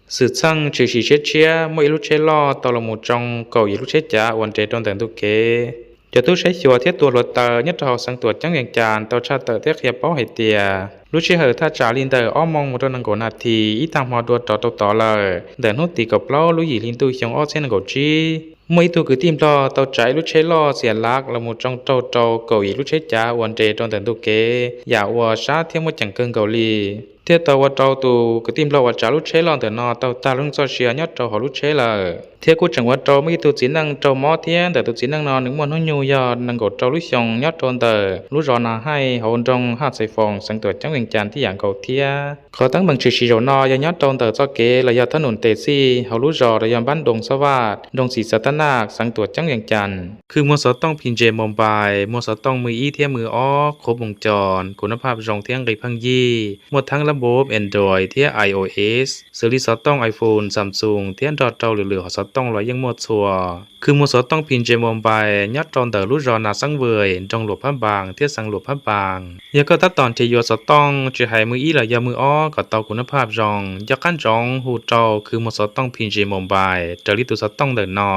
Xwm txheej tshwm sim tshiab tshiab, muaj ib lub tsheb loj tau los mus tsoo kaum yim lub tsheb cav uas nres rau ntawm ntug kev. Cov tub saib xyuas thiab tua hluav taws nyob rau hauv xeev Tuam Ceeb Vees Cas tau tshaj tawm thiab qhia paub hais tias lub sij hawm thaj tsam li ntawm ob moos mus rau nees nkaum nas this ib tag hmo dua rov rau tod lawm, ntawm hnub tim kaum plaub lub yim hli ntuj xyoo ob txhiab nees nkaum tsib, muaj ib tug kwv tij Nplog tau tsav ib lub tsheb loj xiam lav los mus tsoo raug rau kaum yim lub tsheb cav uas nres rau ntawm ntug kev yam uas sab thiab muaj ceem kawg nkaus li, thiaj tau ua rau tus kwv tij Nplog uas tsav lub tsheb loj ntawm no tau tag lub neej txoj sia nyob rau hauv lub tsheb lawm. Thiab kuj tseem ua rau muaj ib tug txiv neej raug mob thiab ntawm tus txiv neej no nws muaj hnub nyoog yog nees nkaum rau lub xyoo nyob rau ntawm lub zos Nas Haij hauv nroog Haj Xais Foos xeev Tuam Ceeb Vees Cas tib yam nkaus thiab. Qhov teeb meem tshwm sim zaum no yog nyob rau ntawm txoj kev los yog thab num tes xij hauv lub zos los yog npab Ntoos Xab Vaj, nroog Xim Xav Tab Naj, xeev Tuam Ceeb Vees Cas. Khw muag xov tooj Phi Ntses Mobile, muag xov tooj mws ib thiab mws ob qhuav moos cos, kuv nab phaj zoo thiab nqi pheej yig, muaj theeb lab npob Android thiab iOS, xws li xov tooj iPhone, Samsung thiab nrog rau lwm lwm hom xov tooj los yeej muaj txhua. Khw muag xov tooj Phi Ntses Mobile nyob rau ntawm lub zos Nas Xeeb Vwm, nroog Luam Phab Npas thiab xeev Luam Phab Npas. Yog koj tab tom nrhiav yuav xov tooj tsis hais mws ib los yog mws ob kom tau kuv nab phaj zoo, nco qab ntsoov hu rau khw muag xov tooj Phi Ntses Mobile raws li tus xov tooj ntawm no.